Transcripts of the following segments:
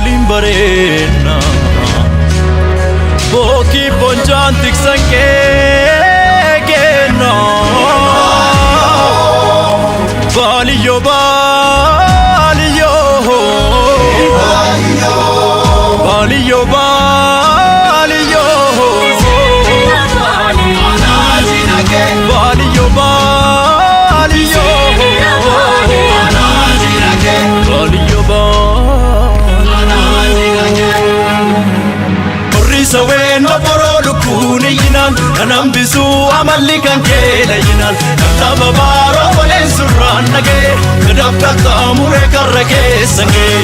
Waliin bareenna. Bookii boncaan tiksan kee kenna. Baaliyyoo baaliyyoo. Baaliyyoo baaliyyoo. Baaliyyoo baaliyyoo. Baaliyyoo baaliyyoo. Horriisa ween obboroo lukkuun iyyinaan kan hambisuu amalli kan keela iyyinaan kan tapha baaroo waleen surraan nagee gadaaf qaxxaamuree karra keessan gee.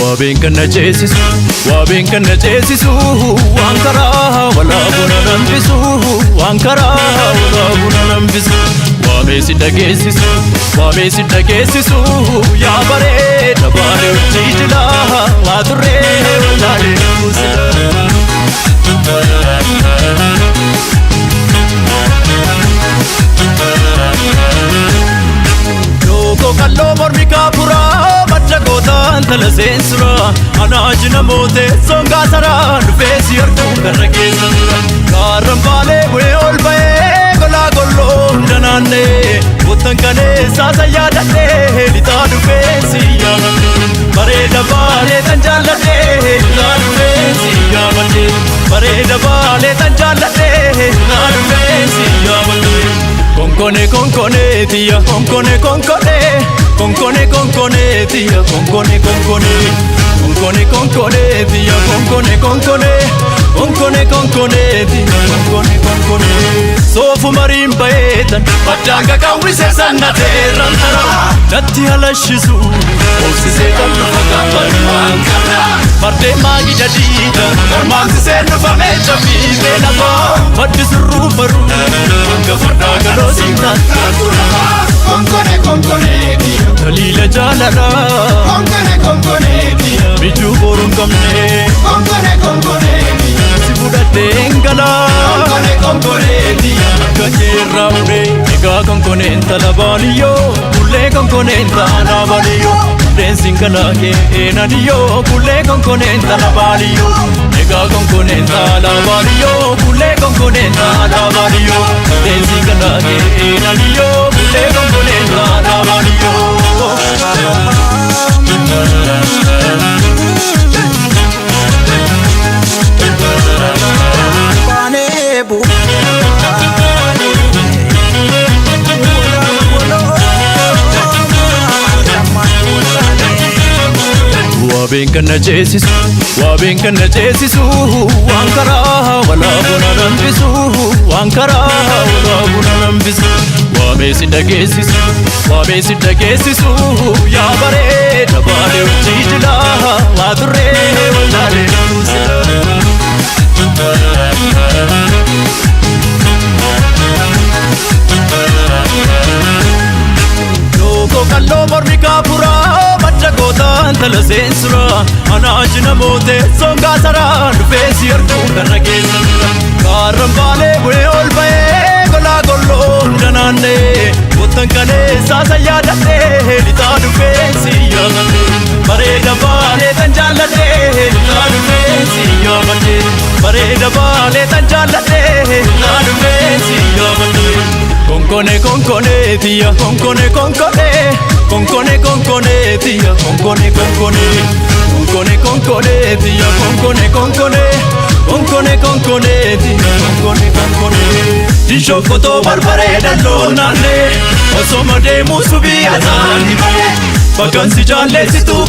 Waabeen kan na ceesisu, waabeen kan na ceesisu, waan karaa walaa buna nambisu, waan karaa walaa buna nambisu. Waabee si dhageessisu, waabee si dhageessisu, yaa bareeda baalee hojii jilaa, waa turree wallaalee kuusila. Lookoo qalloo mormi kaafuraa madda gootaan tala seensuraa anaaji namootee songaa saraa dhufee si arguun karra keessa tura gaarran baalee bu'ee ol ba'ee golaa golloo hunda naannee kottan kalee saasa yaadadhee lixaa dhufee si yaamadhe bareeda baalee tan jaalladhee lixaa dhufee si yaamadhe bareeda baalee tan jaalladhee lixaa dhufee si yaamadhe. Konkone konkone tiya konkone konkone konkone konkone tiya konkone konkone konkone konkone tiya konkone konkone konkone konkone tiya konkone konkone soofu mariin bayeetan baddaanga qawwise sannateerran tara natti halashisu obsisee kan dhufa gabbani waan kana fardeen maagida diida mormaansisee dhufa meecha fiixee lafaa maddi sirruu baruu hanga fardaa galoo siintaan Konkone konkone diya, taliila jaalalaa konkone konkone diya, bijuu boruu hin qabne konkone konkone diya, si fudhadheen galaa konkone konkone diya, kan jeerraa uree egaa konkoneen tala baaliyyoo kullee konkoneen taanaa baaliyyoo deensiin kalaa kee eenadiyyoo kullee konkoneen tala baaliyyoo egaa konkoneen taala baaliyyoo kullee konkoneen taala baaliyyoo deensiin kalaa kee eenadiyyoo kullee konkoneen taala baaliyyoo. Waabeen kan na ceesisu, waabeen kan na ceesisu, waan karaa walaa buna nambisu, waan karaa walaa buna nambisu. Waabee si dhageessisu, waabee si dhageessisu, yaa bareeda baalee hojii jilaa, waa turree wallaalee kuusila. Lookoo qalloo mormi kaafuraa madda gootaan tala seensuraa anaaji namootee songaa saraa dhufee si arguun karra keessa tura gaarran baalee bu'ee ol ba'ee golaa golloo hunda naannee kottan kalee saasa yaadadhee lixaa dhufee si yaamadhe bareeda baalee tan jaalladhee lixaa dhufee si yaamadhe bareeda baalee tan jaalladhee lixaa dhufee si yaamadhe. Konkone konkone tiya konkone konkone konkone konkone tiya konkone konkone konkone konkone tiya konkone konkone konkone konkone tiya konkone konkone Dishokkotoo barbaree dalloo naannee osoma deemuu subii azaani malee bakkan si jaalleessituu.